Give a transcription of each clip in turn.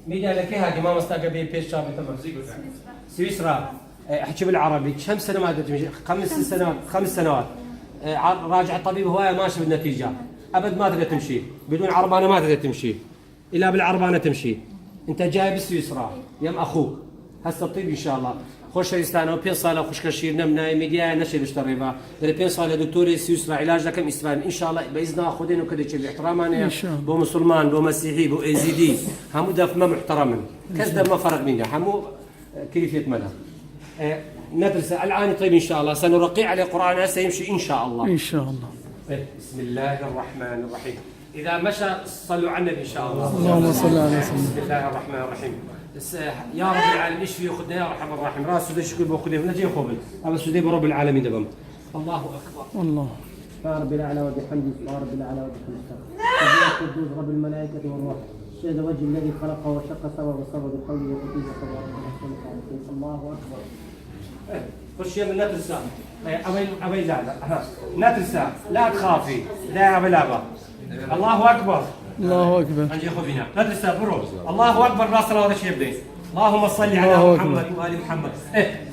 ميدا لك هاجي ما مستاقة بي بيش شابي تمام. سويسرا احكي بالعربي كم سنة ما تمشي؟ 5 سنوات راجع الطبيب هواية ماشي بالنتيجة أبد ما تقدر تمشي بدون عربانة ما تقدر تمشي إلا بالعربانة تمشي. أنت جاي بسويسرا يم أخوك هسه الطب إن شاء الله خوش استانه بين صالة خوش كشير نمنا ميديا نشر اشتريبا در بين صالة دكتور سويسرا علاج لكم استفاد إن شاء الله بإذن الله خذينه كذا شيء باحترامنا بو مسلمان بو مسيحي بو إيزيدي همو دف ما محترما كذا ما فرق منا همو كيفية منا ندرس الآن طيب إن شاء الله سنرقي على القرآن سيمشي إن شاء الله إن شاء الله. بسم الله الرحمن الرحيم. إذا مشى صلوا على النبي إن شاء الله. اللهم صل على سيدنا. بسم الله الرحمن الرحيم. يا رب العالمين اشفي خذنا يا ارحم الراحمين راس سودي شكر بخذنا نجي خوبل ابا سودي برب العالمين دبم. الله اكبر. الله. يا رب الاعلى وبحمده يا رب الاعلى وبحمده. تبارك القدوس رب الملائكه والروح شهد وجه الذي خلقه وشق سوى وصبر بقوله وكتب تبارك وتعالى. الله اكبر. خش من نترسا ابي لا نترسا لا تخافي لا ابي لا الله اكبر. الله اكبر. انجي خوبينا ندرسها برو الله اكبر راس هذا الشيء يبدي. اللهم صل على محمد وال محمد.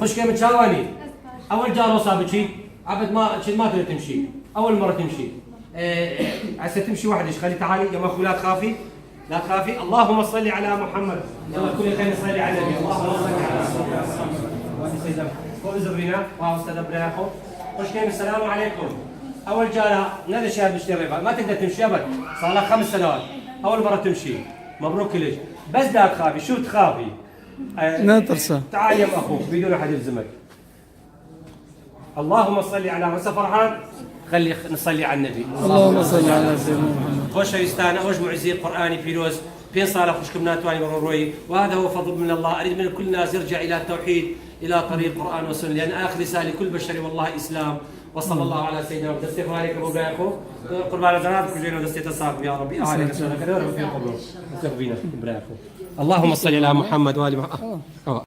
خش كم تشاواني اول جاره صابتشي عبد ما تقدر تمشي اول مره تمشي عسى تمشي وحدك خلي تعالي يا اخوي لا تخافي لا تخافي. اللهم صل على محمد يلا كل خير صلي على النبي. اللهم صل على محمد فوق زبرينا واو استاذ ابراهيم خش كم السلام عليكم. اول جاره نادي شاب بيشتري ما تقدر تمشي ابد صار لها 5 سنوات اول مره تمشي مبروك لك بس لا تخافي شو تخافي لا ترسى تعال يا اخوك بدون احد يلزمك. اللهم صل على محمد فرحان خلي نصلي على النبي. اللهم صل على سيدنا محمد. خوش يستانا خوش معزي قراني فيروز بين صار خوش كمنا تواني مروي وهذا هو فضل من الله. اريد من كل الناس يرجع الى التوحيد الى طريق القران والسنه لان اخر رساله لكل بشر والله اسلام. وصلى الله على سيدنا محمد. دستي عليك ابو بايخو قربان زناتك وجينا دستي تصاحب يا ربي عليك سنه كذا في قبره دستي بينا برايخو. اللهم صل على محمد وال محمد.